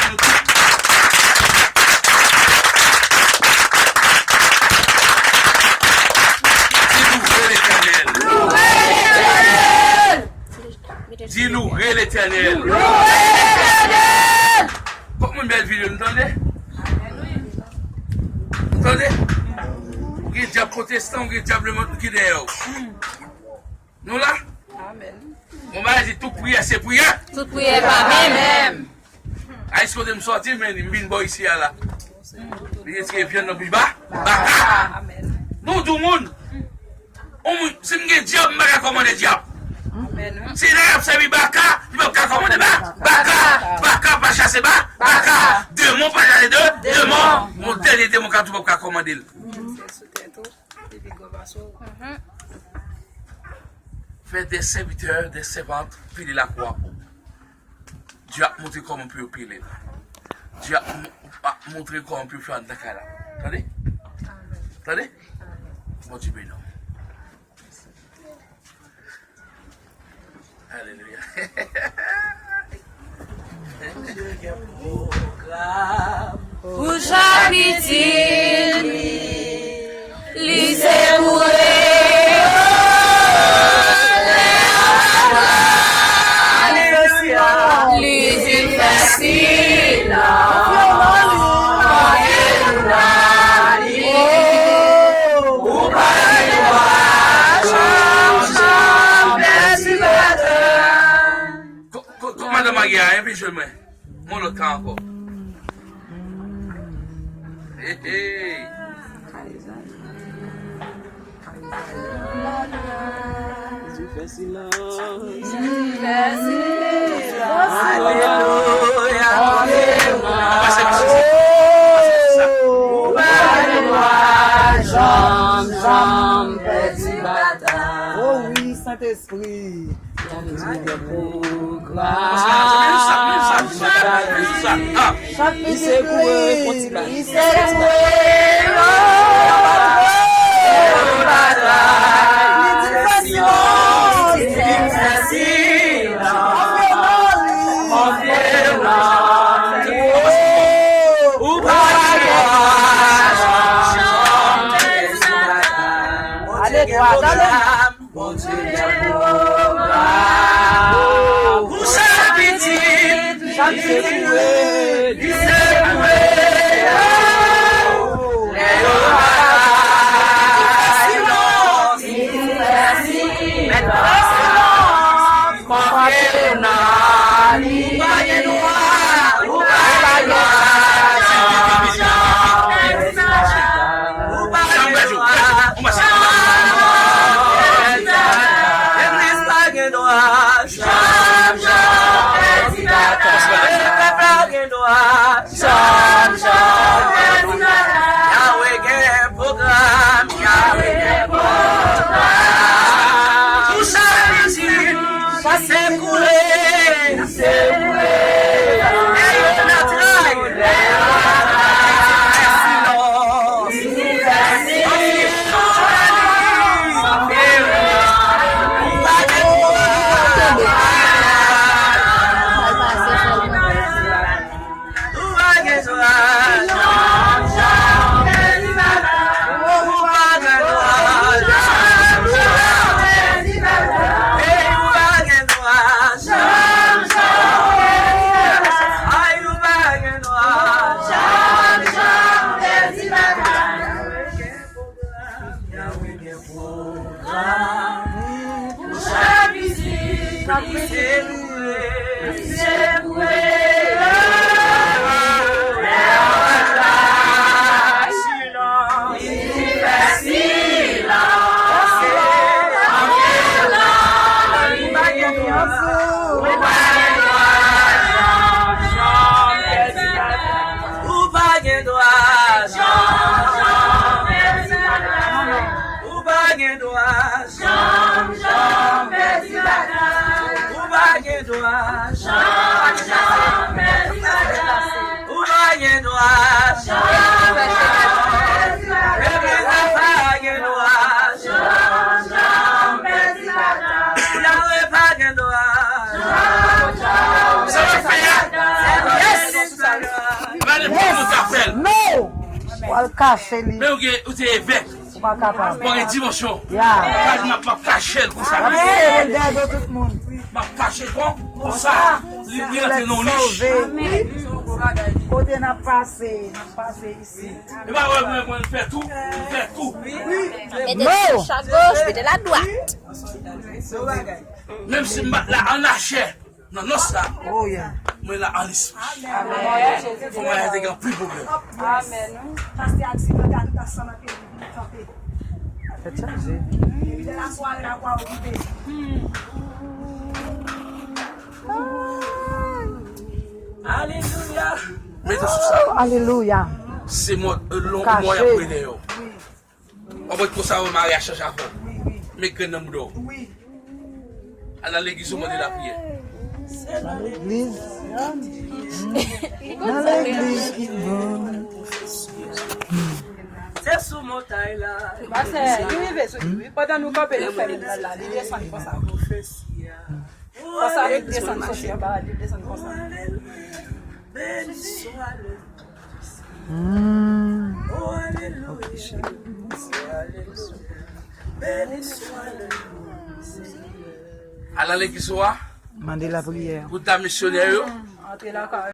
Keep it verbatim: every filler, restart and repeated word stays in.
Di, louwe Letènèl. Di, louwe Letènèl. Kot moun bèl videyo, nou tande? Nou tande? Ou gen dyab pwotestan, ou gen dyab lemòt ki dèyè w. Nou la? Amèn. Bon, bagay di, tout priyè se priyè. Tout priyè pa menm. A, isi kote m sòti, men m vin bò isi a la. Li retire vyann nan bouch ba, baka. Amèn. Nou di moun, on moun, si m gen dyab, m pa ka kòmande dyab. Amèn. Si nèg ap sèvi baka, li p ap ka kòmande ba, baka. Baka pa chase ba, baka. Demon pa chase de, demon. Yon dènye demon ka tou p ap ka kòmande l. Sou tèt ou, epi gwo vaso. Fè de sèvitè, de sèvant, pile lakou a pou. Dye ap montre kòman pou yo pile l. Dye ap m- ap montre kòman pou yo fè anndan kay la. Tande? Tande? Bondye beni w. Alelouya. Pou chak pitit li, li sekoure yo. Li di fè silans. Ou pa gen dwa chanm, chanm, pèdi batay. Ko- ko- ko- Madan Maria, envite jwenn mwen. Yon lòt ka ankò. Hey, hey. Jezi fè silans. Jezi fè silans. Alelouya. Pase, pase, pase, pase. Ou pa gen dwa janm, janm pèdi batay. Oh wi, Sentespri. Bondye gen pwogram. Chak pitit li, li sekoure, fon ti bagay. Li sekoure yo. Li di fè silans. Li di fè silans. Konfye w nan li. Konfye w nan li. Ou pa gen dwa. Ale, dwa, tande. Bondye gen pwogram pou chak pitit, chak pitit li sekoure yo. Lè yo pa silans, li fè silans. Konfye w nan li. Ou pa gen dwa, ou pa gen dwa. Ou pa gen dwa. Legliz pa gen dwa. Chanm, chanm, pèdi batay. Pèp la gen dwa. Chanm, chanm, pèdi batay. Yahweh gen pwogram. Yahweh gen pwogram. Pou chak pitit, chak pitit. Sekoure. Sekoure. Lè yo nan tray. Lè yo nan tray. Silans. Kache li. Men ou gen, ou te evèk. Ou pa kapab. Ou pa gen dimansyon. Ya. Gad, m ap, m ap kache l konsa. M ap sere l dèyè do tout moun. M ap kache l kon, konsa. Li, li rantre nan yon nich. Sove. Kote n ap pase, n ap pase isi. E pa wè mwen, mwen fè tou, mwen fè tou. Mete sou chak goch, mete la dwat. Menm si m bat la an lachè, nan non sa, mwen la an lespri. Fò mwen te gen anpil pwoblèm. Pastè aksidan, gade tout ansanm ak li kanpe. Tèt chaje. Lè la sware la, kwa okipe. Alelouya. Mete sou sa. Alelouya. Se mò, lon, mò y ap prele yo. Ou konprann konsa, yo mare a chanje avè w. Men grenn nan bouda w. Al nan legliz, ou mande lapriyè. Nan legliz. Nan legliz ki bon. Se sou montay la. Pastè, li rive sou li, wi. Pandan nou kanpe, nou fè li la, li desann konsa. Konsa, li desann konsa, li desann konsa. Hmm. Al nan legliz ou a. Mande lapriyè. Pou ta misyonè yo. Antre lakay.